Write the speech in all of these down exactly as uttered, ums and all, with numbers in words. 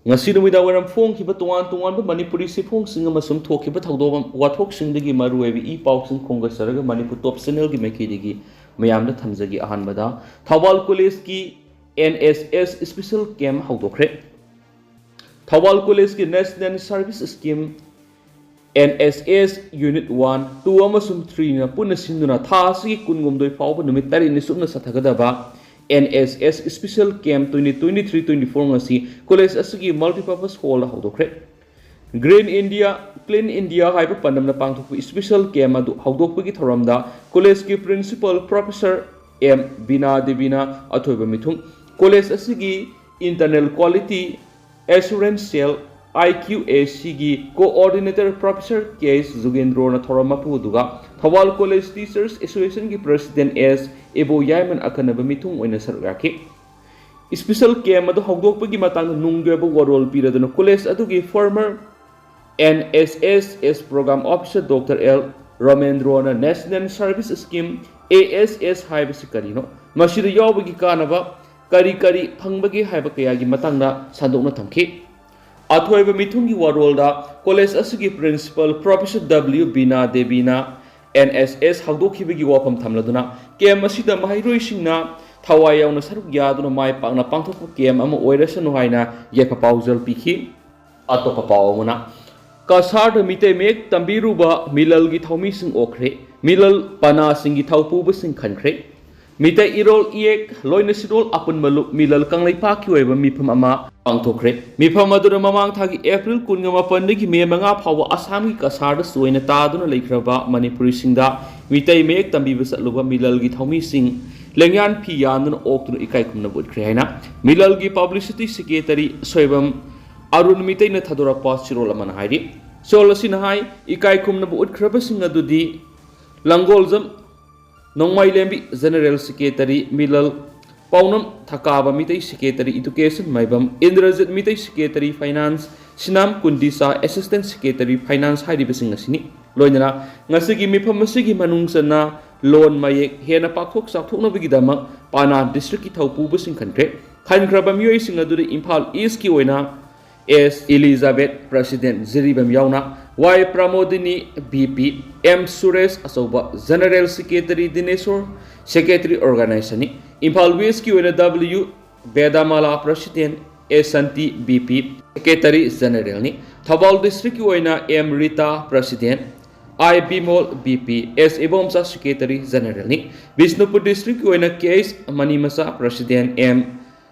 ꯉꯁꯤ ꯅꯨꯃꯤꯗꯥꯡ ꯋꯥꯏꯔꯝ ꯐꯣꯡꯈꯤꯕ ꯇꯣꯉꯥꯟ ꯇꯣꯉꯥꯟꯕ ꯃꯅꯤꯄꯨꯔꯤ ꯆꯦꯐꯣꯡꯁꯤꯡ ꯑꯃꯁꯨꯡ ꯊꯣꯛꯈꯤꯕ ꯊꯧꯗꯣꯛ ꯋꯥꯊꯣꯛꯁꯤꯡꯗꯒꯤ ꯃꯔꯨꯑꯣꯏꯕ ꯏ ꯄꯥꯎꯁꯤꯡ ꯈꯣꯝꯒꯠꯆꯔꯒ ꯃꯅꯤꯄꯨꯔ ꯇꯣꯞ ꯆꯦꯅꯦꯜꯒꯤ ꯃꯥꯏꯀꯩꯗꯒꯤ ꯃꯌꯥꯝꯗ ꯊꯝꯖꯒꯦ꯫ ꯑꯍꯥꯟꯕꯗ, ꯊꯧꯕꯥꯜ ꯀꯣꯂꯦꯖꯀꯤ N S S special camp ꯍꯧꯗꯣꯛꯈ꯭ꯔꯦ꯫ Thoubal ꯀꯣꯂꯦꯖꯀꯤ National Service Scheme, N S S Unit one, two ꯑꯃꯁꯨꯡ three ꯅ ꯄꯨꯟꯅ ꯁꯤꯟꯗꯨꯅ ꯊꯥ ꯑꯁꯤꯒꯤ ꯀꯨꯟꯍꯨꯝꯗꯣꯏ ꯐꯥꯎꯕ ꯅꯨꯃꯤꯠ ꯇꯔꯦꯠꯅꯤ ꯆꯨꯞꯅ ꯆꯠꯊꯒꯗꯕ N S S Special Camp twenty twenty-three twenty-four ꯑꯁꯤ ꯀꯣꯂꯦꯖ ꯑꯁꯤꯒꯤ Multipurpose Hall ꯗ ꯍꯧꯗꯣꯛꯈ꯭ꯔꯦ꯫ Green India, Clean India ꯍꯥꯏꯕ ꯄꯥꯟꯗꯝꯅ ꯄꯥꯡꯊꯣꯛꯄ special camp ꯑꯗꯨ ꯍꯧꯗꯣꯛꯄꯒꯤ ꯊꯧꯔꯝꯗ ꯀꯣꯂꯦꯖꯀꯤ Principal Professor M ꯕꯤꯅꯥ ꯗꯦꯕꯤꯅ ꯑꯊꯣꯏꯕ ꯃꯤꯊꯨꯡ, ꯀꯣꯂꯦꯖ ꯑꯁꯤꯒꯤ Internal Quality Assurance Cell, I Q A C ꯒꯤ Coordinator Professor K H ꯖꯨꯒꯦꯟꯗ꯭ꯔꯣꯅ ꯊꯧꯔꯝ ꯃꯄꯨ ꯑꯗꯨꯒ ꯊꯧꯕꯥꯜ College Teachers Association ꯒꯤ President S ꯏꯕꯣ ꯌꯥꯏꯃꯟ ꯑꯈꯟꯅꯕ ꯃꯤꯊꯨꯡ ꯑꯣꯏꯅ ꯁꯔꯨꯛ ꯌꯥꯈꯤ꯫ Special camp ꯑꯗꯨ ꯍꯧꯗꯣꯛꯄꯒꯤ ꯃꯇꯥꯡꯗ ꯅꯨꯡꯒꯤ ꯑꯣꯏꯕ ꯋꯥꯔꯣꯜ ꯄꯤꯔꯗꯨꯅ ꯀꯣꯂꯦꯖ ꯑꯗꯨꯒꯤ former N S S S Program Officer Doctor L ꯔꯣꯃꯦꯟꯗ꯭ꯔꯣꯅ National Service Scheme, A S S ꯍꯥꯏꯕꯁꯤ ꯀꯔꯤꯅꯣ, ꯃꯁꯤꯗ ꯌꯥꯎꯕꯒꯤ ꯀꯥꯟꯅꯕ ꯀꯔꯤ ꯀꯔꯤ ꯐꯪꯕꯒꯦ ꯍꯥꯏꯕ ꯀꯌꯥꯒꯤ ꯃꯇꯥꯡꯗ ꯁꯟꯗꯣꯛꯅ ꯊꯝꯈꯤ꯫ ꯑꯊꯣꯏꯕ ꯃꯤꯊꯨꯡꯒꯤ ꯋꯥꯔꯣꯜꯗ ꯀꯣꯂꯦꯖ ꯑꯁꯤꯒꯤ Principal Professor W ꯕꯤꯅꯥ ꯗꯦꯕꯤꯅ N S S ꯍꯧꯗꯣꯛꯈꯤꯕꯒꯤ ꯋꯥꯐꯝ ꯊꯝꯂꯗꯨꯅ, camp ꯑꯁꯤꯗ ꯃꯍꯩꯔꯣꯏꯁꯤꯡꯅ ꯊꯋꯥꯏ ꯌꯥꯎꯅ ꯁꯔꯨꯛ ꯌꯥꯗꯨꯅ ꯃꯥꯏ ꯄꯥꯛꯅ ꯄꯥꯡꯊꯣꯛꯄ camp ꯑꯃ ꯑꯣꯏꯔꯁꯅꯨ ꯍꯥꯏꯅ ꯌꯥꯏꯐ ꯄꯥꯎꯖꯦꯜ ꯄꯤꯈꯤ꯫ ꯑꯇꯣꯞꯄ ꯄꯥꯎ ꯑꯃꯅ, ꯀꯁꯥꯔꯗ ꯃꯤꯇꯩ ꯃꯌꯦꯛ ꯇꯝꯕꯤꯔꯨꯕ ꯃꯤꯂꯜꯒꯤ ꯊꯧꯃꯤꯁꯤꯡ ꯑꯣꯛꯈ꯭ꯔꯦ, ꯃꯤꯂꯜ ꯄꯅꯥꯁꯤꯡꯒꯤ ꯊꯧꯄꯨꯕꯁꯤꯡ ꯈꯟꯈ꯭ꯔꯦ꯫ ꯃꯤꯇꯩ ꯏꯔꯣꯜ ꯏꯌꯦꯛ ꯂꯣꯏꯅ ꯁꯤꯔꯣꯜ ꯑꯄꯨꯟꯕ ꯂꯨꯞ ꯃꯤꯂꯜ ꯀꯪꯂꯩꯄꯥꯛꯀꯤ ꯑꯣꯏꯕ ꯃꯤꯐꯝ ꯑꯃ ꯄꯥꯡꯊꯣꯛꯈ꯭ꯔꯦ꯫ ꯃꯤꯐꯝ ꯑꯗꯨꯅ ꯃꯃꯥꯡ ꯊꯥꯒꯤ April ꯀꯨꯟꯒ ꯃꯥꯄꯟꯗꯒꯤ May ꯃꯉꯥ ꯐꯥꯎꯕ ꯑꯁꯥꯝꯒꯤ ꯀꯁꯥꯔꯗ ꯆꯣꯏꯅ ꯇꯥꯗꯨꯅ ꯂꯩꯈ꯭ꯔꯕ ꯃꯅꯤꯄꯨꯔꯤꯁꯤꯡꯗ ꯃꯤꯇꯩ ꯃꯌꯦꯛ ꯇꯝꯕꯤꯕ ꯆꯠꯂꯨꯕ ꯃꯤꯂꯜꯒꯤ ꯊꯧꯃꯤꯁꯤꯡ ꯂꯦꯡꯌꯥꯟ ꯐꯤ ꯌꯥꯟꯗꯨꯅ ꯑꯣꯛꯇꯨꯅ ꯏꯀꯥꯏ ꯈꯨꯝꯅꯕ ꯎꯠꯈ꯭ꯔꯦ ꯍꯥꯏꯅ ꯃꯤꯂꯜꯒꯤ Publicity Secretary ꯁꯣꯏꯕꯝ ꯑꯔꯨꯟ ꯃꯤꯇꯩꯅ ꯊꯥꯗꯣꯔꯛꯄ ꯆꯤꯔꯣꯜ ꯑꯃꯅ ꯍꯥꯏꯔꯤ꯫ ꯆꯤꯔꯣꯜ ꯑꯁꯤꯅ ꯍꯥꯏ, ꯏꯀꯥꯏ ꯈꯨꯝꯅꯕ ꯎꯠꯈ꯭ꯔꯕꯁꯤꯡ ꯑꯗꯨꯗꯤ ꯂꯪꯒꯣꯜꯖꯝ ꯅꯣꯡꯃꯥꯏꯂꯦꯝꯕꯤ, General Secretary ꯃꯤꯂꯜ, ꯄꯥꯎꯅꯝ ꯊꯀꯥꯕ Meitei Secretary Education ꯃꯥꯏꯕꯝ, Indrajit Meitei Secretary Finance, ꯁꯤꯅꯥꯝ ꯀꯨꯟꯗꯤꯁꯥ Assistant Secretary Finance ꯍꯥꯏꯔꯤꯕꯁꯤꯡ ꯑꯁꯤꯅꯤ꯫ ꯂꯣꯏꯅꯅ ꯉꯁꯤꯒꯤ ꯃꯤꯐꯝ ꯑꯁꯤꯒꯤ ꯃꯅꯨꯡ ꯆꯟꯅ ꯂꯣꯟ ꯃꯌꯦꯛ ꯍꯦꯟꯅ ꯄꯥꯛꯊꯣꯛ ꯆꯥꯎꯊꯣꯛꯅꯕꯒꯤꯗꯃꯛ ꯄꯥꯅꯥ district ꯀꯤ ꯊꯧꯄꯨꯕꯁꯤꯡ ꯈꯟꯈ꯭ꯔꯦ꯫ ꯈꯟꯈ꯭ꯔꯕ ꯃꯤꯑꯣꯏꯁꯤꯡ ꯑꯗꯨꯗ ꯏꯝꯐꯥꯜ East ꯀꯤ ꯑꯣꯏꯅ ꯑꯦꯁ ꯏꯂꯤꯖꯥꯕꯦꯊ, President ꯖꯤꯔꯤꯕꯥꯝ ꯌꯥꯎꯅ, ꯋꯥꯏ ꯄ꯭ꯔꯃꯣꯗꯤꯅꯤ, ꯕꯤ ꯄꯤ, ꯑꯦꯝ ꯁꯨꯔꯦꯁ, ꯑꯆꯧꯕ General Secretary, ꯗꯤꯅꯦꯁꯣꯔ, Secretary Organization ꯅꯤ꯫ ꯏꯝꯐꯥꯜ West ꯀꯤ ꯑꯣꯏꯅ W Bedamala, President, S Shanti, V P, Secretary General ꯅꯤ꯫ ꯊꯧꯕꯥꯜ District ꯀꯤ ꯑꯣꯏꯅ M Rita, President, I Bimol, V P, S Ibomcha, Secretary General ꯅꯤ꯫ ꯕꯤꯁꯅꯨꯄꯨꯔ District ꯀꯤ ꯑꯣꯏꯅ K S Manimacha, President, M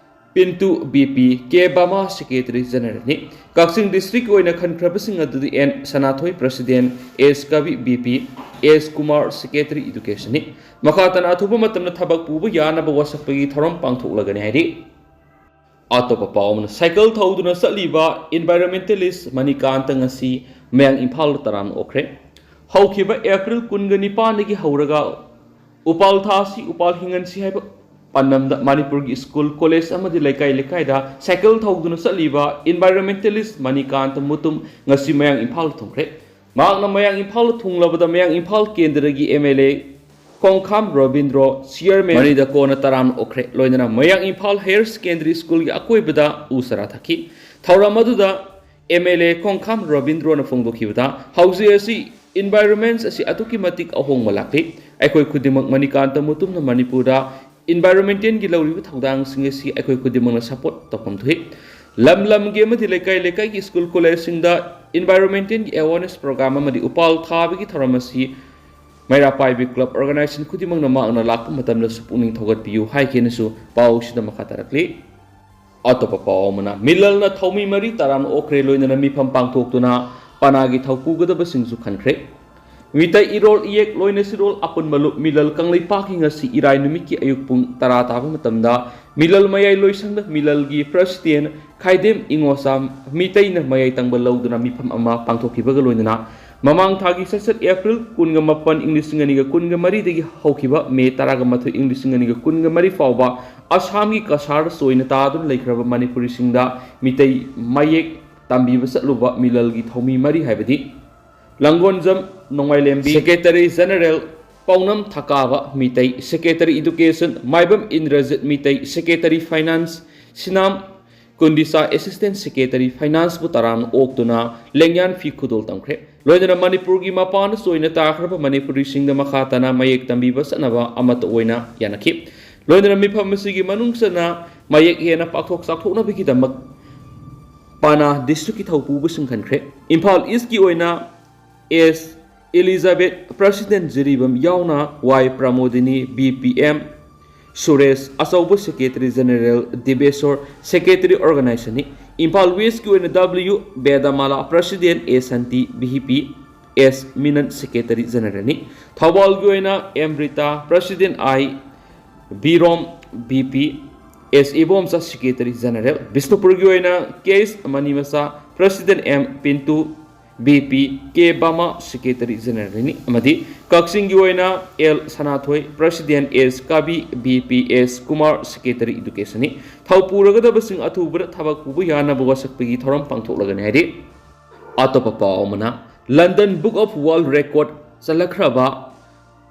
Pintu, V P, K Bama, Secretary General ꯅꯤ꯫ ꯀꯛꯆꯤꯡ District ꯀꯤ ꯑꯣꯏꯅ ꯈꯟꯈ꯭ꯔꯕꯁꯤꯡ ꯑꯗꯨꯗꯤ ꯑꯦꯟ ꯁꯅꯥꯊꯣꯏ, President, ꯑꯦꯁ ꯀꯕꯤ, B P, S Kumar, Secretary Education ꯅꯤ꯫ ꯃꯈꯥ ꯇꯥꯅ ꯑꯊꯨꯕ ꯃꯇꯝꯗ ꯊꯕꯛ ꯄꯨꯕ ꯌꯥꯅꯕ ꯋꯥꯁꯛꯄꯒꯤ ꯊꯧꯔꯝ ꯄꯥꯡꯊꯣꯛꯂꯒꯅꯤ ꯍꯥꯏꯔꯤ꯫ ꯑꯇꯣꯞꯄ ꯄꯥꯎ ꯑꯃꯅ, ꯁꯥꯏꯀꯜ ꯊꯧꯗꯨꯅ ꯆꯠꯂꯤꯕ environmentalist ꯃꯅꯤꯀꯥꯟꯇ ꯉꯁꯤ ꯃꯌꯥꯡ ꯏꯝꯐꯥꯜꯗ ꯇꯔꯥꯝꯅ ꯑꯣꯛꯈ꯭ꯔꯦ꯫ ꯍꯧꯈꯤꯕ ꯑꯦꯄ꯭ꯔꯤꯜ ꯀꯨꯟꯒ ꯅꯤꯄꯥꯟꯗꯒꯤ ꯍꯧꯔꯒ ꯎꯄꯥꯜ ꯊꯥꯁꯤ, ꯎꯄꯥꯜ ꯍꯤꯡꯍꯟꯁꯤ ꯍꯥꯏꯕ ꯄꯥꯟꯗꯝꯗ ꯃꯅꯤꯄꯨꯔꯒꯤ ꯁ꯭ꯀꯨꯜ, ꯀꯣꯂꯦꯖ ꯑꯃꯗꯤ ꯂꯩꯀꯥꯏ ꯂꯩꯀꯥꯏꯗ ꯁꯥꯏꯀꯜ ꯊꯧꯗꯨꯅ ꯆꯠꯂꯤꯕ environmentalist ꯃꯅꯤꯀꯥꯟꯇ ꯃꯨꯇꯨꯝ ꯉꯁꯤ ꯃꯌꯥꯡ ꯏꯝꯐꯥꯜꯗ ꯊꯨꯡꯈ꯭ꯔꯦ꯫ ꯃꯍꯥꯛꯅ ꯃꯌꯥꯡ ꯏꯝꯐꯥꯜꯗ ꯊꯨꯡꯂꯕꯗ ꯃꯌꯥꯡ ꯏꯝꯐꯥꯜ ꯀꯦꯟꯗ꯭ꯔꯒꯤ M L A ꯈꯣꯡꯈꯥꯝ Robindro, chairman ꯃꯔꯤꯗ ꯀꯣꯟꯅ ꯇꯔꯥꯝꯅ ꯑꯣꯛꯈ꯭ꯔꯦ꯫ ꯂꯣꯏꯅꯅ ꯃꯌꯥꯡ ꯏꯝꯐꯥꯜ ꯍꯥꯌꯔ ꯁꯦꯀꯦꯟꯗꯔꯤ ꯁ꯭ꯀꯨꯜꯒꯤ ꯑꯀꯣꯏꯕꯗ ꯎ ꯆꯥꯔꯥ ꯊꯥꯈꯤ꯫ ꯊꯧꯔꯝ ꯑꯗꯨꯗ ꯑꯦꯝ ꯑꯦꯜ ꯑꯦ ꯈꯣꯡꯈꯥꯝ ꯔꯣꯕꯤꯟꯗ꯭ꯔꯣꯅ ꯐꯣꯡꯗꯣꯛꯈꯤꯕꯗ, ꯍꯧꯖꯤꯛ ꯑꯁꯤ environment ꯑꯁꯤ ꯑꯗꯨꯛꯀꯤ ꯃꯇꯤꯛ ꯑꯍꯣꯡꯕ ꯂꯥꯛꯂꯤ꯫ ꯑꯩꯈꯣꯏ ꯈꯨꯗꯤꯡꯃꯛ ꯃꯅꯤꯀꯥꯟꯇ ꯃꯨꯇꯨꯝꯅ ꯃꯅꯤꯄꯨꯔꯗ environment ꯒꯤ ꯂꯧꯔꯤꯕ ꯊꯧꯗꯥꯡꯁꯤꯡ ꯑꯁꯤ ꯑꯩꯈꯣꯏ ꯈꯨꯗꯤꯡꯃꯛꯅ support ꯇꯧꯐꯝ ꯊꯣꯛꯏ꯫ ꯂꯝ ꯂꯝꯒꯤ ꯑꯃꯗꯤ ꯂꯩꯀꯥꯏ ꯂꯩꯀꯥꯏꯒꯤ ꯁ꯭ꯀꯨꯜ ꯀꯣꯂꯦꯖꯁꯤꯡꯗ environment ꯒꯤ awareness program ꯑꯃꯗꯤ ꯎꯄꯥꯜ ꯊꯥꯕꯒꯤ ꯊꯧꯔꯝ ꯑꯁꯤ ꯃꯩꯔꯥ ꯄꯥꯏꯕꯤ club organization ꯈꯨꯗꯤꯡꯃꯛꯅ ꯃꯍꯥꯛꯅ ꯂꯥꯛꯄ ꯃꯇꯝꯗꯁꯨ ꯄꯨꯛꯅꯤꯡ ꯊꯧꯒꯠꯄꯤꯌꯨ ꯍꯥꯏꯈꯤꯅꯁꯨ ꯄꯥꯎꯁꯤꯗ ꯃꯈꯥ ꯇꯥꯔꯛꯂꯤ꯫ ꯑꯇꯣꯞꯄ ꯄꯥꯎ ꯑꯃꯅ, ꯃꯤꯂꯜꯅ ꯊꯧꯃꯤ ꯃꯔꯤ ꯇꯔꯥꯝꯅ ꯑꯣꯛꯈ꯭ꯔꯦ, ꯂꯣꯏꯅꯅ ꯃꯤꯐꯝ ꯄꯥꯡꯊꯣꯛꯇꯨꯅ ꯄꯅꯥꯒꯤ ꯊꯧ ꯄꯨꯒꯗꯕꯁꯤꯡꯁꯨ ꯈꯟꯈ꯭ꯔꯦ꯫ ꯃꯤꯇꯩ ꯏꯔꯣꯜ ꯏꯌꯦꯛ ꯂꯣꯏꯅ ꯁꯤꯔꯣꯜ ꯑꯄꯨꯟꯕ ꯂꯨꯞ ꯃꯤꯂꯜ ꯀꯪꯂꯩꯄꯥꯛꯀꯤ ꯉꯁꯤ ꯏꯔꯥꯏ ꯅꯨꯃꯤꯠꯀꯤ ꯑꯌꯨꯛ ꯄꯨꯡ ꯇꯔꯥ ꯇꯥꯕ ꯃꯇꯝꯗ ꯃꯤꯂꯜ ꯃꯌꯥꯏ ꯂꯣꯏꯁꯪꯗ ꯃꯤꯂꯜꯒꯤ president ꯈꯥꯏꯗꯦꯝ ꯏꯉꯣꯁꯥꯝ ꯃꯤꯇꯩꯅ ꯃꯌꯥꯏ ꯇꯪꯕ ꯂꯧꯗꯨꯅ ꯃꯤꯐꯝ ꯑꯃ ꯄꯥꯡꯊꯣꯛꯈꯤꯕꯒ ꯂꯣꯏꯅꯅ ꯃꯃꯥꯡ ꯊꯥꯒꯤ ꯆꯩꯆꯠ ꯑꯦꯄ꯭ꯔꯤꯜ ꯀꯨꯟꯒ ꯃꯥꯄꯟ ꯏꯪ ꯂꯤꯁꯤꯡ ꯑꯅꯤꯒ ꯀꯨꯟꯒ ꯃꯔꯤꯗꯒꯤ ꯍꯧꯈꯤꯕ ꯃꯦ ꯇꯔꯥꯒ ꯃꯥꯊꯣꯏ ꯏꯪ ꯂꯤꯁꯤꯡ ꯑꯅꯤꯒ ꯀꯨꯟꯒ ꯃꯔꯤ ꯐꯥꯎꯕ ꯑꯁꯥꯝꯒꯤ ꯀꯁꯥꯔꯗ ꯆꯣꯏꯅ ꯇꯥꯗꯨꯅ ꯂꯩꯈ꯭ꯔꯕ ꯃꯅꯤꯄꯨꯔꯤꯁꯤꯡꯗ ꯃꯤꯇꯩ ꯃꯌꯦꯛ ꯇꯝꯕꯤꯕ ꯆꯠꯂꯨꯕ ꯃꯤꯂꯜꯒꯤ ꯊꯧꯃꯤ ꯃꯔꯤ ꯍꯥꯏꯕꯗꯤ ꯂꯪꯒꯣꯟꯖꯝ ꯅꯣꯡꯃꯥꯏꯂꯦꯝꯕꯤ, Secretary General, ꯄꯥꯎꯅꯝ ꯊꯀꯥꯕ Meitei, Secretary Education, ꯃꯥꯏꯕꯝ Indrajit Meitei, Secretary Finance, ꯁꯤꯅꯥꯝ ꯀꯨꯟꯗꯤꯁꯥ Assistant Secretary Financeꯕꯨ ꯇꯔꯥꯝꯅ ꯑꯣꯛꯇꯨꯅ ꯂꯦꯡꯌꯥꯟ ꯐꯤ ꯈꯨꯗꯣꯜ ꯇꯝꯈ꯭ꯔꯦ꯫ ꯂꯣꯏꯅꯅ ꯃꯅꯤꯄꯨꯔꯒꯤ ꯃꯄꯥꯟꯗ ꯆꯣꯏꯅ ꯇꯥꯈ꯭ꯔꯕ ꯃꯅꯤꯄꯨꯔꯤꯁꯤꯡꯗ ꯃꯈꯥ ꯇꯥꯅ ꯃꯌꯦꯛ ꯇꯝꯕꯤꯕ ꯆꯠꯅꯕ ꯑꯃꯠꯇ ꯑꯣꯏꯅ ꯌꯥꯅꯈꯤ꯫ ꯂꯣꯏꯅꯅ ꯃꯤꯐꯝ ꯑꯁꯤꯒꯤ ꯃꯅꯨꯡ ꯆꯟꯅ ꯃꯌꯦꯛ ꯍꯦꯟꯅ ꯄꯥꯛꯊꯣꯛ ꯆꯥꯎꯊꯣꯛꯅꯕꯒꯤꯗꯃꯛ ꯄꯥꯅꯥ Districtꯀꯤ ꯊꯧꯄꯨꯕꯁꯤꯡ ꯈꯟꯈ꯭ꯔꯦ꯫ ꯏꯝꯐꯥꯜ Eastꯀꯤ ꯑꯣꯏꯅ ꯑꯦꯁ ꯏꯂꯤꯖꯥꯕꯦꯊ President, ꯖꯤꯔꯤꯕꯥꯝ ꯌꯥꯎꯅ ꯋꯥꯏ ꯄ꯭ꯔꯃꯣꯗꯤꯅꯤ, ꯕꯤ ꯄꯤ ꯑꯦꯝ ꯁꯨꯔꯦꯁ, ꯑꯆꯧꯕ Secretary General ꯗꯤꯕꯦꯁꯣꯔ, Secretary Organisationꯅꯤ꯫ ꯏꯝꯐꯥꯜ Westꯀꯤ ꯑꯣꯏꯅ W Bedamala, President A Shanti, V P S Minan, Secretary Generalꯅꯤ꯫ ꯊꯧꯕꯥꯜꯒꯤ ꯑꯣꯏꯅ M Rita, President I Birom, V P S Ibomcha, Secretary General꯫ ꯕꯤꯁꯅꯨꯄꯨꯔꯒꯤ ꯑꯣꯏꯅ K S Manimacha, President M Pintu, V P K Bama, Secretary Generalꯅꯤ꯫ ꯑꯃꯗꯤ ꯀꯛꯆꯤꯡꯒꯤ ꯑꯣꯏꯅ L Sanathoi, President S Kabi, V P S Kumar, Secretary Educationꯅꯤ꯫ ꯊꯧ ꯄꯨꯔꯒꯗꯕꯁꯤꯡ ꯑꯊꯨꯕꯗ ꯊꯕꯛ ꯄꯨꯕ ꯌꯥꯅꯕ ꯋꯥꯁꯛꯄꯒꯤ ꯊꯧꯔꯝ ꯄꯥꯡꯊꯣꯛꯂꯒꯅꯤ ꯍꯥꯏꯔꯤ꯫ ꯑꯇꯣꯞꯄ ꯄꯥꯎ ꯑꯃꯅ, London Book of World Record ꯆꯜꯂꯛꯈ꯭ꯔꯕ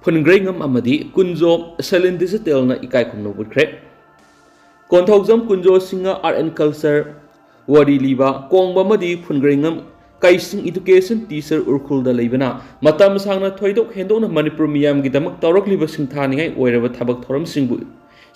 ꯐꯨꯟꯒ꯭ꯔꯩꯉꯝ ꯑꯃꯗꯤ ꯀꯨꯟꯖꯣ ꯁꯦꯂꯤꯟ ꯗꯤꯖꯤꯇꯦꯜꯅ ꯏꯀꯥꯏ ꯈꯨꯝꯅꯕ ꯎꯠꯈ꯭ꯔꯦ꯫ Konthoujam Kunjo Singh Art and Culture, ꯋꯥꯔꯤ ꯂꯤꯕ, ꯀꯣꯡꯕ ꯑꯃꯗꯤ ꯐꯨꯟꯒ꯭ꯔꯩꯉꯝ ꯀꯩꯁꯤꯡ Education Teacher ꯎꯔꯈꯨꯜꯗ ꯂꯩꯕꯅ ꯃꯇꯝ ꯁꯥꯡꯅ ꯊꯣꯏꯗꯣꯛ ꯍꯦꯟꯗꯣꯛꯅ ꯃꯅꯤꯄꯨꯔ ꯃꯤꯌꯥꯝꯒꯤꯗꯃꯛ ꯇꯧꯔꯛꯂꯤꯕ ꯁꯤꯡꯊꯥꯅꯤꯡꯉꯥꯏ ꯑꯣꯏꯔꯕ ꯊꯕꯛ ꯊꯧꯔꯝꯁꯤꯡꯕꯨ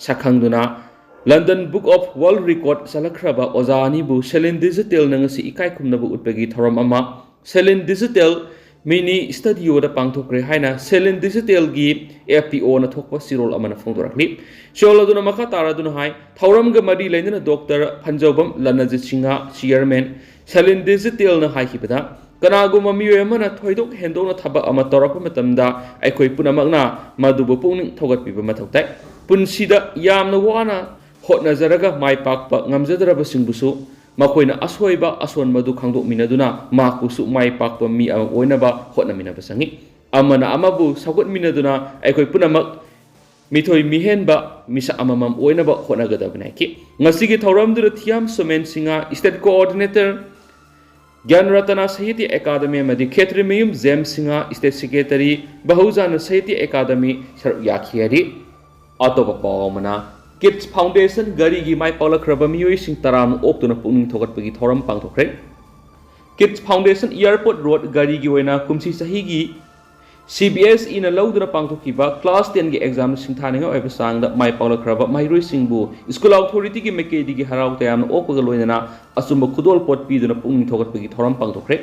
ꯁꯛꯈꯪꯗꯨꯅ London Book of World Record ꯆꯜꯂꯛꯈ꯭ꯔꯕ ꯑꯣꯖꯥ ꯑꯅꯤꯕꯨ ꯁꯦꯂꯤꯟ ꯗꯤꯖꯤꯇꯦꯜꯅ ꯉꯁꯤ ꯏꯀꯥꯏ ꯈꯨꯝꯅꯕ ꯎꯠꯄꯒꯤ ꯊꯧꯔꯝ ꯑꯃ ꯁꯦꯂꯤꯟ ꯗꯤꯖꯤꯇꯦꯜ ꯃꯤꯅꯤ ꯁ꯭ꯇꯨꯗꯤꯑꯣꯗ ꯄꯥꯡꯊꯣꯛꯈ꯭ꯔꯦ ꯍꯥꯏꯅ ꯁꯦꯂꯤꯟ ꯗꯤꯖꯤꯇꯦꯜꯒꯤ ꯑꯦꯐ ꯄꯤ ꯑꯣꯅ ꯊꯣꯛꯄ ꯆꯦꯔꯣꯜ ꯑꯃꯅ ꯐꯣꯡꯗꯣꯔꯛꯂꯤ꯫ ꯆꯦꯔꯣꯜ ꯑꯗꯨꯅ ꯃꯈꯥ ꯇꯥꯔꯗꯨꯅ ꯍꯥꯏ, ꯊꯧꯔꯝꯒ ꯃꯔꯤ ꯂꯩꯅꯅ ꯗꯣꯛꯇꯔ ꯐꯟꯖꯧꯕꯝ ꯂꯟꯅꯖꯤꯠ ꯁꯤꯡꯍ, Chairman, ꯁꯦꯂꯤꯟ ꯗꯤꯖꯤꯇꯦꯜꯅ ꯍꯥꯏꯈꯤꯕꯗ, ꯀꯅꯥꯒꯨꯝꯕ ꯃꯤꯑꯣꯏ ꯑꯃꯅ ꯊꯣꯏꯗꯣꯛ ꯍꯦꯟꯗꯣꯛꯅ ꯊꯕꯛ ꯑꯃ ꯇꯧꯔꯛꯄ ꯃꯇꯝꯗ ꯑꯩꯈꯣꯏ ꯄꯨꯝꯅꯃꯛꯅ ꯃꯗꯨꯕꯨ ꯄꯨꯛꯅꯤꯡ ꯊꯧꯒꯠꯄꯤꯕ ꯃꯊꯧ ꯇꯥꯏ꯫ ꯄꯨꯟꯁꯤꯗ ꯌꯥꯝꯅ ꯋꯥꯅ ꯍꯣꯠꯅꯖꯔꯒ ꯃꯥꯏ ꯄꯥꯛꯄ ꯉꯝꯖꯗ꯭ꯔꯕꯁꯤꯡꯕꯨꯁꯨ ꯃꯈꯣꯏꯅ ꯑꯁꯣꯏꯕ ꯑꯁꯣꯟꯕꯗꯨ ꯈꯪꯗꯣꯛꯃꯤꯟꯅꯗꯨꯅ ꯃꯍꯥꯛꯄꯨꯁꯨ ꯃꯥꯏ ꯄꯥꯛꯄ ꯃꯤ ꯑꯃ ꯑꯣꯏꯅꯕ ꯍꯣꯠꯅꯃꯤꯟꯅꯕ ꯆꯪꯏ꯫ ꯑꯃꯅ ꯑꯃꯕꯨ ꯁꯧꯒꯠꯃꯤꯟꯅꯗꯨꯅ ꯑꯩꯈꯣꯏ ꯄꯨꯝꯅꯃꯛ ꯃꯤꯊꯣꯏ ꯃꯤꯍꯦꯟꯕ ꯃꯤꯁꯛ ꯑꯃꯃꯝ ꯑꯣꯏꯅꯕ ꯍꯣꯠꯅꯒꯗꯕꯅꯤ ꯍꯥꯏꯈꯤ꯫ ꯉꯁꯤꯒꯤ ꯊꯧꯔꯝꯗꯨꯗ ꯊꯤꯌꯥꯝ ꯁꯣꯃꯦꯟ ꯁꯤꯡꯍ, State Coordinator, ꯒ꯭ꯌꯥꯟ ꯔꯇꯅꯥ ꯁꯥꯍꯤꯇ꯭ꯌ ꯑꯦꯀꯥꯗꯃꯤ ꯑꯃꯗꯤ Khetrimayum James Singh, State Secretary, Bahujan Sahitya Akademi, ꯁꯔꯨꯛ ꯌꯥꯈꯤ ꯍꯥꯏꯔꯤ꯫ ꯑꯇꯣꯞꯄ ꯄꯥꯎ ꯑꯃꯅ, ꯀꯤꯠꯁ ꯐꯥꯎꯟꯗꯦꯁꯟ ꯒꯥꯔꯤꯒꯤ ꯃꯥꯏ ꯄꯥꯛꯂꯛꯈ꯭ꯔꯕ ꯃꯤꯑꯣꯏꯁꯤꯡ ꯇꯔꯥꯃꯨꯛ ꯑꯣꯛꯇꯨꯅ ꯄꯨꯛꯅꯤꯡ ꯊꯧꯒꯠꯄꯒꯤ ꯊꯧꯔꯝ ꯄꯥꯡꯊꯣꯛꯈ꯭ꯔꯦ꯫ ꯀꯤꯠꯁ ꯐꯥꯎꯟꯗꯦꯁꯟ ꯏꯌꯥꯔꯄꯣꯔꯠ ꯔꯣꯗ ꯒꯥꯔꯤꯒꯤ ꯑꯣꯏꯅ ꯀꯨꯝꯁꯤ ꯆꯍꯤꯒꯤ ꯁꯤ ꯕꯤ ꯑꯦꯁ ꯏꯅ ꯂꯧꯗꯨꯅ ꯄꯥꯡꯊꯣꯛꯈꯤꯕ ꯀ꯭ꯂꯥꯁ ꯇꯦꯟꯒꯤ ꯑꯦꯛꯖꯥꯝ ꯁꯤꯡꯊꯥꯅꯤꯡꯉꯥꯏ ꯑꯣꯏꯕ ꯆꯥꯡꯗ ꯃꯥꯏ ꯄꯥꯛꯂꯛꯈ꯭ꯔꯕ ꯃꯍꯩꯔꯣꯏꯁꯤꯡꯕꯨ ꯁ꯭ꯀꯨꯜ ꯑꯣꯊꯣꯔꯤꯇꯤꯒꯤ ꯃꯥꯏꯀꯩꯗꯒꯤ ꯍꯔꯥꯎ ꯇꯌꯥꯝꯅ ꯑꯣꯛꯄꯒ ꯂꯣꯏꯅꯅ ꯑꯆꯨꯝꯕ ꯈꯨꯗꯣꯜ ꯄꯣꯠ ꯄꯤꯗꯨꯅ ꯄꯨꯛꯅꯤꯡ ꯊꯧꯒꯠꯄꯒꯤ ꯊꯧꯔꯝ ꯄꯥꯡꯊꯣꯛꯈ꯭ꯔꯦ꯫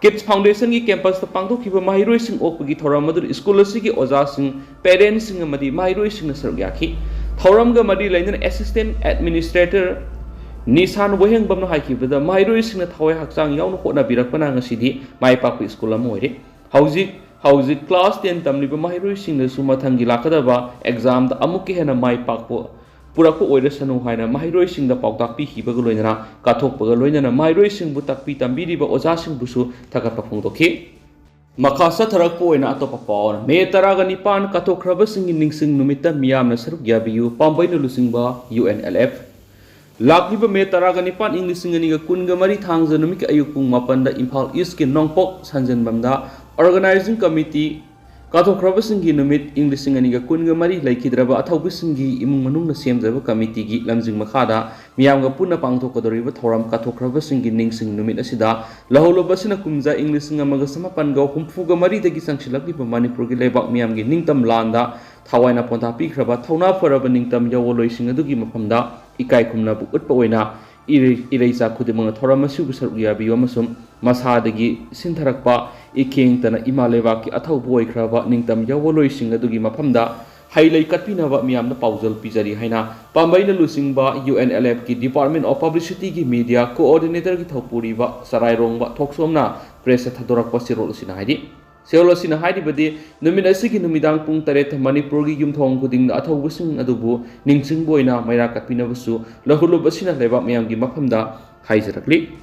ꯀꯤꯠꯁ ꯐꯥꯎꯟꯗꯦꯁꯟꯒꯤ ꯀꯦꯝꯄꯁꯇ ꯄꯥꯡꯊꯣꯛꯈꯤꯕ ꯃꯍꯩꯔꯣꯏꯁꯤꯡ ꯑꯣꯛꯄꯒꯤ ꯊꯧꯔꯝ ꯑꯗꯨꯗ ꯁ꯭ꯀꯨꯜ ꯑꯁꯤꯒꯤ ꯑꯣꯖꯥꯁꯤꯡ, ꯄꯦꯔꯦꯟꯠꯁꯤꯡ ꯑꯃꯗꯤ ꯃꯍꯩꯔꯣꯏꯁꯤꯡꯅ ꯁꯔꯨꯛ ꯌꯥꯈꯤ꯫ ꯊꯧꯔꯝꯒ ꯃꯔꯤ ꯂꯩꯅꯅ ꯑꯦꯁꯤꯁꯇꯦꯟꯠ ꯑꯦꯗꯃꯤꯅꯤꯁꯇ꯭ꯔꯦꯇꯔ ꯅꯤꯁꯥꯟ ꯋꯥꯍꯦꯡꯕꯝꯅ ꯍꯥꯏꯈꯤꯕꯗ, ꯃꯍꯩꯔꯣꯏꯁꯤꯡꯅ ꯊꯋꯥꯏ ꯍꯛꯆꯥꯡ ꯌꯥꯎꯅ ꯍꯣꯠꯅꯕꯤꯔꯛꯄꯅ ꯉꯁꯤꯗꯤ ꯃꯥꯏ ꯄꯥꯛꯄ ꯁ꯭ꯀꯨꯜ ꯑꯃ ꯑꯣꯏꯔꯦ꯫ ꯍꯧꯖꯤꯛ ꯍꯧꯖꯤꯛ ꯀ꯭ꯂꯥꯁ ꯇꯦꯟ ꯇꯝꯂꯤꯕ ꯃꯍꯩꯔꯣꯏꯁꯤꯡꯅꯁꯨ ꯃꯊꯪꯒꯤ ꯂꯥꯛꯀꯗꯕ ꯑꯦꯛꯖꯥꯝꯗ ꯑꯃꯨꯛꯀ ꯍꯦꯟꯅ ꯃꯥꯏ ꯄꯥꯛꯄ ꯄꯨꯔꯛꯄ ꯑꯣꯏꯔꯁꯅꯨ ꯍꯥꯏꯅ ꯃꯍꯩꯔꯣꯏꯁꯤꯡꯗ ꯄꯥꯎꯇꯥꯛ ꯄꯤꯈꯤꯕꯒ ꯂꯣꯏꯅꯅ, ꯀꯠꯊꯣꯛꯄꯒ ꯂꯣꯏꯅꯅ ꯃꯍꯩꯔꯣꯏꯁꯤꯡꯕꯨ ꯇꯥꯛꯄꯤ ꯇꯝꯕꯤꯔꯤꯕ ꯑꯣꯖꯥꯁꯤꯡꯕꯨꯁꯨ ꯊꯥꯒꯠꯄ ꯐꯣꯡꯗꯣꯛꯈꯤ꯫ ꯃꯈꯥ ꯆꯠꯊꯔꯛꯄ ꯑꯣꯏꯅ ꯑꯇꯣꯞꯄ ꯄꯥꯎ꯫ ꯃꯦ ꯇꯔꯥꯒ ꯅꯤꯄꯥꯟ ꯀꯠꯊꯣꯛꯈ꯭ꯔꯕꯁꯤꯡꯒꯤ ꯅꯤꯡꯁꯤꯡ ꯅꯨꯃꯤꯠꯇ ꯃꯤꯌꯥꯝꯅ ꯁꯔꯨꯛ ꯌꯥꯕꯤꯌꯨ, ꯄꯥꯝꯕꯩꯅ ꯂꯨꯆꯤꯡꯕ ꯌꯨ ꯑꯦꯟ ꯑꯦꯜ ꯑꯦꯐ꯫ ꯂꯥꯛꯂꯤꯕ ꯃꯦ ꯇꯔꯥꯒ ꯅꯤꯄꯥꯟ, ꯏꯪ ꯂꯤꯁꯤꯡ ꯑꯅꯤꯒ ꯀꯨꯟꯒ ꯃꯔꯤ, ꯊꯥꯡꯖ ꯅꯨꯃꯤꯠꯀꯤ ꯑꯌꯨꯛ ꯄꯨꯡ ꯃꯥꯄꯟꯗ ꯏꯝꯐꯥꯜ ꯏꯁꯀꯤ ꯅꯣꯡꯄꯣꯛ ꯁꯟꯖꯦꯟꯕꯝꯗ ꯑꯣꯔꯒꯅꯥꯏꯖꯤꯡ ꯀꯃꯤꯇꯤ ꯀꯠꯊꯣꯛꯈ꯭ꯔꯕꯁꯤꯡꯒꯤ ꯅꯨꯃꯤꯠ, ꯏꯪ ꯂꯤꯁꯤꯡ ꯑꯅꯤꯒ ꯀꯨꯟꯒ ꯃꯔꯤ, ꯂꯩꯈꯤꯗ꯭ꯔꯕ ꯑꯊꯧꯕꯁꯤꯡꯒꯤ ꯏꯃꯨꯡ ꯃꯅꯨꯡꯅ ꯁꯦꯝꯖꯕ ꯀꯃꯤꯇꯤꯒꯤ ꯂꯝꯖꯤꯡ ꯃꯈꯥꯗ ꯃꯤꯌꯥꯝꯒ ꯄꯨꯟꯅ ꯄꯥꯡꯊꯣꯛꯀꯗꯧꯔꯤꯕ ꯊꯧꯔꯝ ꯀꯠꯊꯣꯛꯈ꯭ꯔꯕꯁꯤꯡꯒꯤ ꯅꯤꯡꯁꯤꯡ ꯅꯨꯃꯤꯠ ꯑꯁꯤꯗ ꯂꯧꯍꯧꯂꯨꯕ ꯑꯁꯤꯅ ꯀꯨꯝꯖꯥ ꯏꯪ ꯂꯤꯁꯤꯡ ꯑꯃꯒ ꯆꯃꯥꯄꯟꯒ ꯍꯨꯝꯐꯨꯒ ꯃꯔꯤꯗꯒꯤ ꯆꯪꯁꯤꯜꯂꯛꯂꯤꯕ ꯃꯅꯤꯄꯨꯔꯒꯤ ꯂꯩꯕꯥꯛ ꯃꯤꯌꯥꯝꯒꯤ ꯅꯤꯡꯇꯝ ꯂꯥꯟꯗ ꯊꯋꯥꯏꯅ ꯄꯣꯟꯊꯥ ꯄꯤꯈ꯭ꯔꯕ ꯊꯧꯅꯥ ꯐꯔꯕ ꯅꯤꯡꯇꯝ ꯌꯥꯑꯣꯟꯂꯣꯏꯁꯤꯡ ꯑꯗꯨꯒꯤ ꯃꯐꯝꯗ ꯏꯀꯥꯏ ꯈꯨꯝꯅꯕ ꯎꯠꯄ ꯑꯣꯏꯅ ꯏꯔꯩ-, ꯏꯔꯩꯆꯥ ꯈꯨꯗꯤꯡꯃꯛꯅ ꯊꯧꯔꯝ ꯑꯁꯤꯕꯨ ꯁꯔꯨꯛ ꯌꯥꯕꯤꯌꯨ ꯑꯃꯁꯨꯡ ꯃꯁꯥꯗꯒꯤ ꯁꯤꯟꯊꯔꯛꯄ ꯏꯈꯦꯡꯇꯅ ꯏꯃꯥ ꯂꯩꯕꯥꯛꯀꯤ ꯑꯊꯧꯕ ꯑꯣꯏꯈ꯭ꯔꯕ ꯅꯤꯡꯇꯝ ꯌꯥꯑꯣꯟꯂꯣꯏꯁꯤꯡ ꯑꯗꯨꯒꯤ ꯃꯐꯝꯗ ꯍꯩ ꯂꯩ ꯀꯠꯄꯤꯅꯕ ꯃꯤꯌꯥꯝꯗ ꯄꯥꯎꯖꯦꯜ ꯄꯤꯖꯔꯤ ꯍꯥꯏꯅ ꯄꯥꯝꯕꯩꯅ ꯂꯨꯆꯤꯡꯕ ꯌꯨ ꯑꯦꯟ ꯑꯦꯜ ꯑꯦꯐꯀꯤ Department of Publicityꯒꯤ Media Coordinatorꯒꯤ ꯊꯧꯄꯨꯔꯤꯕ ꯆꯔꯥꯏꯔꯣꯡꯕ ꯊꯣꯛꯆꯣꯝꯅ ꯄ꯭ꯔꯦꯁꯇ ꯊꯥꯗꯣꯔꯛꯄ ꯆꯦꯔꯣꯜ ꯑꯁꯤꯅ ꯍꯥꯏꯔꯤ꯫ ꯆꯦꯔꯣꯜ ꯑꯁꯤꯅ ꯍꯥꯏꯔꯤꯕꯗꯤ, ꯅꯨꯃꯤꯠ ꯑꯁꯤꯒꯤ ꯅꯨꯃꯤꯗꯥꯡ ꯄꯨꯡ ꯇꯔꯦꯠꯇ ꯃꯅꯤꯄꯨꯔꯒꯤ ꯌꯨꯝꯊꯣꯡ ꯈꯨꯗꯤꯡꯗ ꯑꯊꯧꯕꯁꯤꯡ ꯑꯗꯨꯕꯨ ꯅꯤꯡꯁꯤꯡꯕ ꯑꯣꯏꯅ ꯃꯩꯔꯥ ꯀꯠꯄꯤꯅꯕꯁꯨ ꯂꯧꯍꯧꯂꯨꯕ ꯑꯁꯤꯅ ꯂꯩꯕꯥꯛ ꯃꯤꯌꯥꯝꯒꯤ ꯃꯐꯝꯗ ꯍꯥꯏꯖꯔꯛꯂꯤ꯫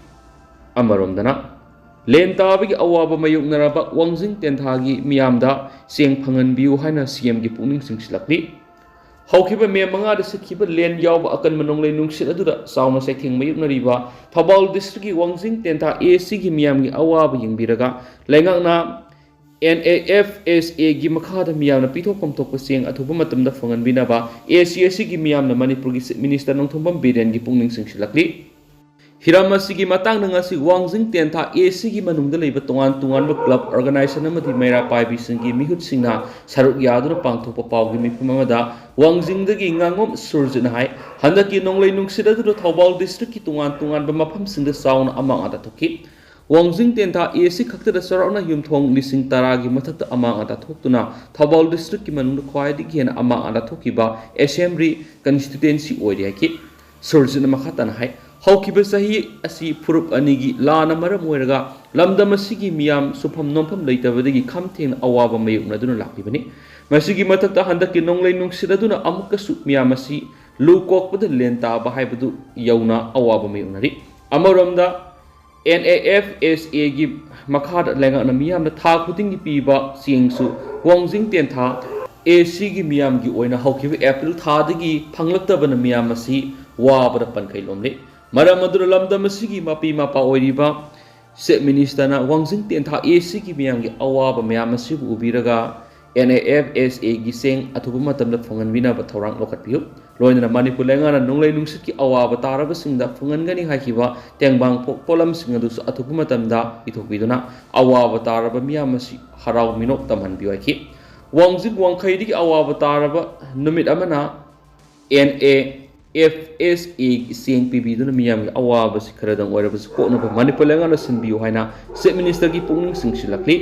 ꯑꯃꯔꯣꯝꯗꯅ, ꯂꯦꯟ ꯇꯥꯕꯒꯤ ꯑꯋꯥꯕ ꯃꯥꯌꯣꯛꯅꯔꯕ ꯋꯥꯡꯖꯤꯡ ꯇꯦꯟꯊꯥꯒꯤ ꯃꯤꯌꯥꯝꯗ ꯆꯦꯡ ꯐꯪꯍꯟꯕꯤꯌꯨ ꯍꯥꯏꯅ ꯁꯤ ꯑꯦꯝꯒꯤ ꯄꯨꯛꯅꯤꯡ ꯆꯤꯡꯁꯤꯜꯂꯛꯂꯤ꯫ ꯍꯧꯈꯤꯕ ꯃꯦ ꯃꯉꯥꯗ ꯁꯤꯠꯈꯤꯕ ꯂꯦꯟ ꯌꯥꯎꯕ ꯑꯀꯟꯕ ꯅꯣꯡꯂꯩ ꯅꯨꯡꯁꯤꯠ ꯑꯗꯨꯗ ꯆꯥꯎꯅ ꯆꯩꯊꯦꯡ ꯃꯥꯌꯣꯛꯅꯔꯤꯕ ꯊꯧꯕꯥꯜ ꯗꯤꯁꯇ꯭ꯔꯤꯛꯀꯤ ꯋꯥꯡꯖꯤꯡ ꯇꯦꯟꯊꯥ ꯑꯦ ꯁꯤꯒꯤ ꯃꯤꯌꯥꯝꯒꯤ ꯑꯋꯥꯕ ꯌꯦꯡꯕꯤꯔꯒ, ꯂꯩꯉꯥꯛꯅ ꯑꯦꯟ ꯑꯦ ꯑꯦꯐ ꯑꯦꯁ ꯑꯦꯒꯤ ꯃꯈꯥꯗ ꯃꯤꯌꯥꯝꯅ ꯄꯤꯊꯣꯛꯐꯝ ꯊꯣꯛꯄ ꯆꯦꯡ ꯑꯊꯨꯕ ꯃꯇꯝꯗ ꯐꯪꯍꯟꯕꯤꯅꯕ ꯑꯦ ꯁꯤ ꯑꯦꯁ ꯁꯤꯒꯤ ꯃꯤꯌꯥꯝꯅ ꯃꯅꯤꯄꯨꯔꯒꯤ Chief Minister ꯅꯣꯡꯊꯣꯝꯕꯝ ꯕꯤꯔꯦꯟꯒꯤ ꯄꯨꯛꯅꯤꯡ ꯆꯤꯡꯁꯤꯜꯂꯛꯂꯤ꯫ ꯍꯤꯔꯝ ꯑꯁꯤꯒꯤ ꯃꯇꯥꯡꯗ ꯉꯁꯤ ꯋꯥꯡꯖꯤꯡ ꯇꯦꯟꯊꯥ ꯑꯦ ꯁꯤꯒꯤ ꯃꯅꯨꯡꯗ ꯂꯩꯕ ꯇꯣꯉꯥꯟ ꯇꯣꯉꯥꯟꯕ club, organization ꯑꯃꯗꯤ ꯃꯩꯔꯥ ꯄꯥꯏꯕꯤꯁꯤꯡꯒꯤ ꯃꯤꯍꯨꯠꯁꯤꯡꯅ ꯁꯔꯨꯛ ꯌꯥꯗꯨꯅ ꯄꯥꯡꯊꯣꯛꯄ ꯄꯥꯎꯒꯤ ꯃꯤꯐꯝ ꯑꯃꯗ ꯋꯥꯡꯖꯤꯡꯗꯒꯤ ꯉꯥꯉꯣꯝ ꯁꯨꯔꯖꯤꯠꯅ ꯍꯥꯏ, ꯍꯟꯗꯛꯀꯤ ꯅꯣꯡꯂꯩ ꯅꯨꯡꯁꯤꯠ ꯑꯗꯨꯗ ꯊꯧꯕꯥꯜ district ꯀꯤ ꯇꯣꯉꯥꯟ ꯇꯣꯉꯥꯟꯕ ꯃꯐꯝꯁꯤꯡꯗ ꯆꯥꯎꯅ ꯑꯃꯥꯡ ꯑꯇꯥ ꯊꯣꯛꯈꯤ꯫ ꯋꯥꯡꯖꯤꯡ ꯇꯦꯟꯊꯥ ꯑꯦ ꯁꯤ ꯈꯛꯇꯗ ꯆꯥꯎꯔꯥꯛꯅ ꯌꯨꯝꯊꯣꯡ ꯂꯤꯁꯤꯡ ꯇꯔꯥꯒꯤ ꯃꯊꯛꯇ ꯑꯃꯥꯡ ꯑꯇꯥ ꯊꯣꯛꯇꯨꯅ ꯊꯧꯕꯥꯜ district ꯀꯤ ꯃꯅꯨꯡꯗ ꯈ꯭ꯋꯥꯏꯗꯒꯤ ꯍꯦꯟꯅ ꯑꯃꯥꯡ ꯑꯇꯥ ꯊꯣꯛꯈꯤꯕ assembly constituency ꯑꯣꯏꯔꯤ ꯍꯥꯏꯈꯤ꯫ ꯁꯨꯔꯖꯤꯠꯅ ꯃꯈꯥ ꯇꯥꯅ ꯍꯥꯏ, ꯍꯧꯈꯤꯕ ꯆꯍꯤ ꯑꯁꯤ ꯐꯨꯔꯨꯞ ꯑꯅꯤꯒꯤ ꯂꯥꯟꯅ ꯃꯔꯝ ꯑꯣꯏꯔꯒ ꯂꯝꯗꯝ ꯑꯁꯤꯒꯤ ꯃꯤꯌꯥꯝ ꯁꯨꯐꯝ ꯅꯣꯝꯐꯝ ꯂꯩꯇꯕꯗꯒꯤ ꯈꯝ ꯊꯦꯡꯅ ꯑꯋꯥꯕ ꯃꯥꯌꯣꯛꯅꯗꯨꯅ ꯂꯥꯛꯂꯤꯕꯅꯤ꯫ ꯃꯁꯤꯒꯤ ꯃꯊꯛꯇ ꯍꯟꯗꯛꯀꯤ ꯅꯣꯡꯂꯩ ꯅꯨꯡꯁꯤꯠ ꯑꯗꯨꯅ ꯑꯃꯨꯛꯀꯁꯨ ꯃꯤꯌꯥꯝ ꯑꯁꯤ ꯂꯨ ꯀꯣꯛꯄꯗ ꯂꯦꯟ ꯇꯥꯕ ꯍꯥꯏꯕꯗꯨ ꯌꯧꯅ ꯑꯋꯥꯕ ꯃꯥꯌꯣꯛꯅꯔꯤ꯫ ꯑꯃꯔꯣꯝꯗ, ꯑꯦꯟ ꯑꯦ ꯑꯦꯐ ꯑꯦꯁ ꯑꯦꯒꯤ ꯃꯈꯥꯗ ꯂꯩꯉꯥꯛꯅ ꯃꯤꯌꯥꯝꯅ ꯊꯥ ꯈꯨꯗꯤꯡꯒꯤ ꯄꯤꯕ ꯆꯦꯡꯁꯨ ꯋꯥꯡꯖꯤꯡ ꯇꯦꯟꯊꯥ ꯑꯦ ꯁꯤꯒꯤ ꯃꯤꯌꯥꯝꯒꯤ ꯑꯣꯏꯅ ꯍꯧꯈꯤꯕ ꯑꯦꯄ꯭ꯔꯤꯜ ꯊꯥꯗꯒꯤ ꯐꯪꯂꯛꯇꯕꯅ ꯃꯤꯌꯥꯝ ꯑꯁꯤ ꯋꯥꯕꯗ ꯄꯟꯈꯩ ꯂꯣꯝꯂꯤ꯫ ꯃꯔꯝ ꯑꯗꯨꯅ ꯂꯝꯗꯝ ꯑꯁꯤꯒꯤ ꯃꯄꯤ ꯃꯄꯥ ꯑꯣꯏꯔꯤꯕ Chief Minister ꯅ ꯋꯥꯡꯖꯤꯡ ꯇꯦꯟꯊꯥ ꯑꯦ ꯁꯤꯒꯤ ꯃꯤꯌꯥꯝꯒꯤ ꯑꯋꯥꯕ ꯃꯌꯥꯝ ꯑꯁꯤꯕꯨ ꯎꯕꯤꯔꯒ ꯑꯦꯟ ꯑꯦ ꯑꯦꯐ ꯑꯦꯁ ꯑꯦꯒꯤ ꯆꯦꯡ ꯑꯊꯨꯕ ꯃꯇꯝꯗ ꯐꯪꯍꯟꯕꯤꯅꯕ ꯊꯧꯔꯥꯡ ꯂꯧꯈꯠꯄꯤꯌꯨ꯫ ꯂꯣꯏꯅꯅ ꯃꯅꯤꯄꯨꯔ ꯂꯩꯉꯥꯛꯅ ꯅꯣꯡꯂꯩ ꯅꯨꯡꯁꯤꯠꯀꯤ ꯑꯋꯥꯕ ꯇꯥꯔꯕꯁꯤꯡꯗ ꯐꯪꯍꯟꯒꯅꯤ ꯍꯥꯏꯈꯤꯕ ꯇꯦꯡꯕꯥꯡ ꯄꯣ-, ꯄꯣꯠꯂꯝꯁꯤꯡ ꯑꯗꯨꯁꯨ ꯑꯊꯨꯕ ꯃꯇꯝꯗ ꯏꯊꯣꯛꯄꯤꯗꯨꯅ ꯑꯋꯥꯕ ꯇꯥꯔꯕ ꯃꯤꯌꯥꯝ ꯑꯁꯤ ꯍꯔꯥꯎ ꯃꯤꯅꯣꯛ ꯇꯝꯍꯟꯕꯤꯌꯨ ꯍꯥꯏꯈꯤ꯫ ꯋꯥꯡꯖꯤꯡ ꯋꯥꯡꯈꯩꯗꯒꯤ ꯑꯋꯥꯕ ꯇꯥꯔꯕ ꯅꯨꯃꯤꯠ ꯑꯃꯅ ꯑꯦꯟ ꯑꯦ ꯑꯦꯐ ꯑꯦꯁ ꯑꯦꯒꯤ ꯆꯦꯡ ꯄꯤꯕꯤꯗꯨꯅ ꯃꯤꯌꯥꯝꯒꯤ ꯑꯋꯥꯕꯁꯤ ꯈꯔꯗꯪ ꯑꯣꯏꯔꯕꯁꯨ ꯀꯣꯛꯅꯕ ꯃꯅꯤꯄꯨꯔ ꯂꯩꯉꯥꯛꯅ ꯁꯤꯟꯕꯤꯌꯨ ꯍꯥꯏꯅ Chief Minister ꯒꯤ ꯄꯨꯛꯅꯤꯡ ꯆꯤꯡꯁꯤꯜꯂꯛꯂꯤ꯫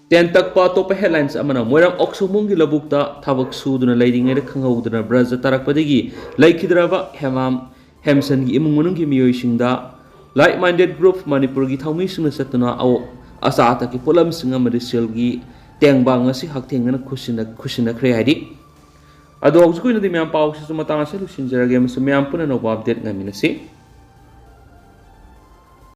ꯇꯦꯟꯇꯛꯄ ꯑꯇꯣꯞꯄ headlines ꯑꯃꯅ, ꯃꯣꯏꯔꯥꯡ ꯑꯣꯛꯁꯨꯃꯨꯡꯒꯤ ꯂꯧꯕꯨꯛꯇ ꯊꯕꯛ ꯁꯨꯗꯨꯅ ꯂꯩꯔꯤꯉꯩꯗ ꯈꯪꯍꯧꯗꯅ ꯕ꯭ꯔꯖ ꯇꯥꯔꯛꯄꯗꯒꯤ ꯂꯩꯈꯤꯗ꯭ꯔꯕ ꯍꯦꯃꯥꯝ ꯍꯦꯝꯁꯟꯒꯤ ꯏꯃꯨꯡ ꯃꯅꯨꯡꯒꯤ ꯃꯤꯑꯣꯏꯁꯤꯡꯗ Like Minded Group ꯃꯅꯤꯄꯨꯔꯒꯤ ꯊꯧꯃꯤꯁꯤꯡꯅ ꯆꯠꯇꯨꯅ ꯑꯋ-, ꯑꯆꯥ ꯑꯊꯛꯀꯤ ꯄꯣꯠꯂꯝꯁꯤꯡ ꯑꯃꯗꯤ ꯁꯦꯜꯒꯤ ꯇꯦꯡꯕꯥꯡ ꯑꯁꯤ ꯍꯛꯊꯦꯡꯅꯅ ꯈꯨꯠꯁꯤꯟꯅ-, ꯈꯨꯠꯁꯤꯟꯅꯈ꯭ꯔꯦ ꯍꯥꯏꯔꯤ꯫ ꯑꯗꯣ ꯍꯧꯖꯤꯛꯀꯤ ꯑꯣꯏꯅꯗꯤ ꯃꯌꯥꯝ ꯄꯥꯎꯁꯤꯁꯨ ꯃꯇꯥꯡ ꯑꯁꯤꯗ ꯂꯣꯏꯁꯤꯟꯖꯔꯒꯦ ꯑꯃꯁꯨꯡ ꯃꯌꯥꯝ ꯄꯨꯟꯅ ꯑꯅꯧꯕ update ꯉꯥꯏꯃꯤꯟꯅꯁꯤ꯫